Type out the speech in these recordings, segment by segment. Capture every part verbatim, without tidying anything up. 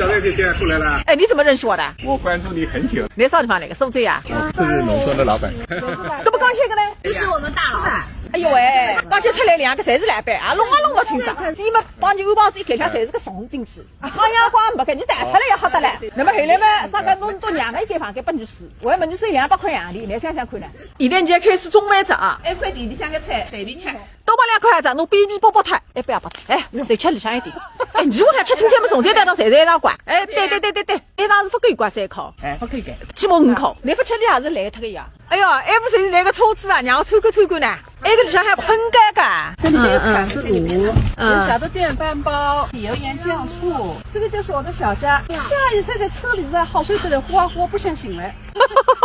那就这样过来了。哎，你怎么认识我的？我关注你很久。你啥地方来的？苏州呀？我是这个农村的老板。搿么刚才个呢？这是我们大佬。哎呦喂，刚才出来两个侪是老板啊，弄也弄勿清爽。你们帮你安排子一开枪，侪是个送进去。好阳光没看，你带出来也好得来。那么后来嘛，啥个弄到娘个一间房间拨你住，我还问你收两百块洋钿，你想想看呢？现在人家开始中饭了啊。哎，快点，里向个菜随便吃。 多买两块啊，侬边边剥剥脱，哎，不要剥脱，哎，再吃里向一点。哎，你屋里吃青菜么，从早到夜侪在那管。哎，对对对对对，一趟是勿够一块三块，哎，勿够一块。起码五块，侬勿吃里向是烂脱个呀。哎哟，还勿是那个车子啊，让我参观参观呢。哎，搿里向还困觉个。这里面有卡式炉，嗯嗯嗯。有小的电饭煲，油盐酱醋，这个就是我的小家。下雨睡在车里是好睡得了，呼啊呼啊不想醒来。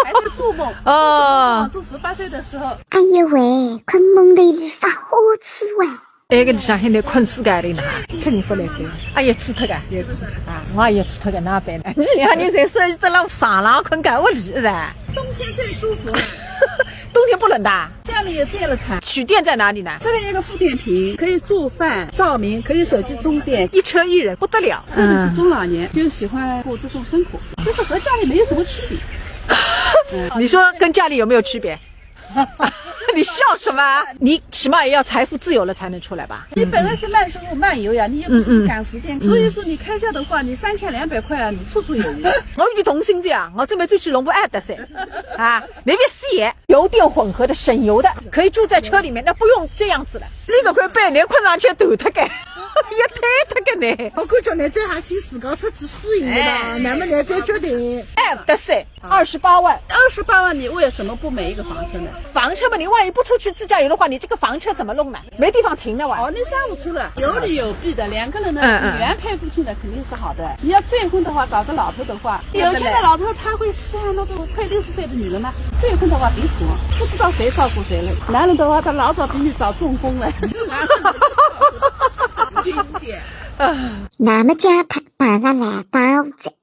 还在做梦。哦。做十八岁的时候。哎呀喂，困梦头里发火气哇！哎，搿里向还能困自家的呢？肯定勿来三。哎呀，气脱个。也气脱。啊，我也气脱个，哪办呢？你两人侪适意得了床浪困觉，我厉害。冬天最舒服了。冬天不冷的？下面有电热毯。取电在哪里呢？这里有个副电瓶，可以做饭、照明，可以手机充电。一车一人，不得了。特别是中老年，就喜欢过这种生活。 就是和家里没有什么区别。你说跟家里有没有区别？你笑什么？你起码也要财富自由了才能出来吧？你本来是慢生活、慢游呀，你又不是去赶时间，所以说你开销的话，你三千两百块啊，你绰绰有余。我有同心的啊，我准备出去弄部爱德赛啊，那边四爷油电混合的，省油的，可以住在车里面，那不用这样子了。你搿块板连困上去断脱个，也坍脱个呢。我感觉侬最好先自家出去试一试吧，那么侬再决定。哎，得是二十八万，二十八万，你为什么不买一个房车呢？房车嘛，你万一不出去自驾游的话，你这个房车怎么弄呢？没地方停的哇。哦，那商务车了，有利有弊的，两个人呢，嗯嗯，原配付钱的肯定是好的。你要再婚的话，找个老头的话，有钱的老头他会稀罕那种快六十岁的女人吗？再婚的话别指望，不知道谁照顾谁了。男人的话，他老早比你早中风了。经典。那么讲他马上来到这。